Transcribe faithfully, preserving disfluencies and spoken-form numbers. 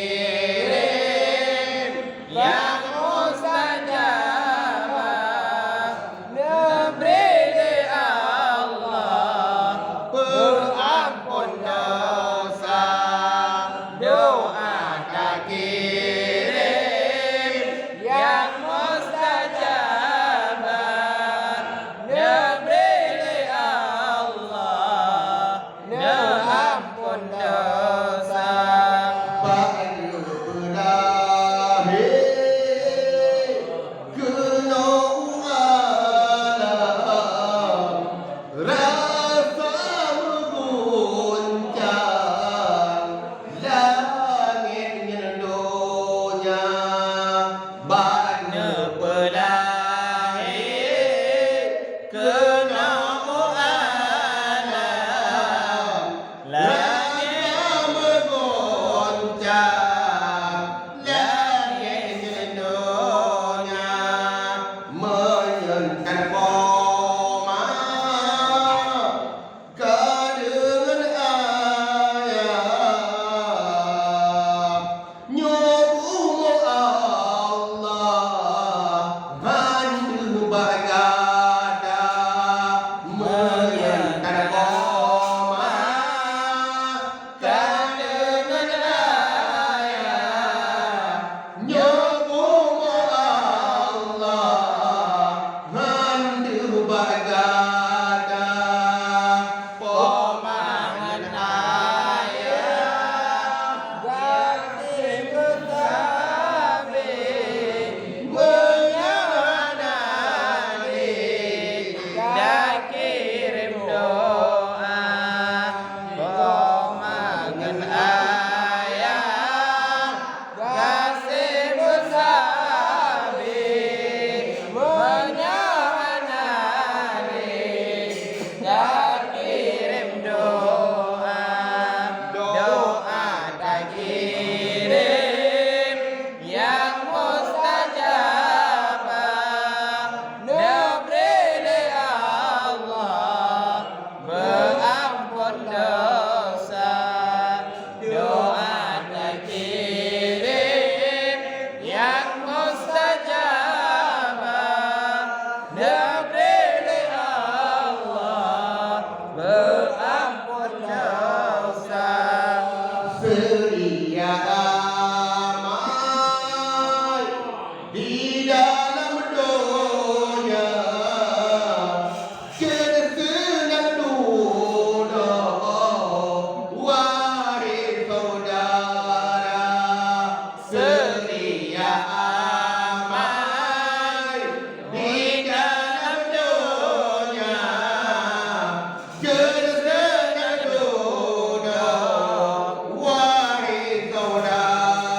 Takirém nyang mustajabah, neubri lé Allah peuamphon desya. Doa takirém nyang mustajabah, neubri lé Allah neuamphon desya. Bak neupeulahé keunoe u alam, rasa meuguncang langét ngon donya. Bak neupeulahé keunoe u alam, rasa meuguncang langét ngon donya. Meunyoe tan poma ka deungon ayah, nyoe bumoe Allah han deuh bak gata. Meunyoe tan poma ka deungon ayah, nyoe bumoe Allah han deuh bak gata. Poma ngon ayah, gaséh meusabe, meunyoe hana lé takirém doa. Poma ngon ayah, gaséh meusabe, meunyoe hana lé takirém doa. Doa takirém nyang mustajabah, neubri lé Allah peuamphon desya. Doa takirém nyang mustajabah, neubri lé Allah peuamphon desya. Seuria amai di dalam donya, keu seunang dudoe, wahé saudara. Seuria amai di dalam donya, keu seunang dudoe, wahé saudara.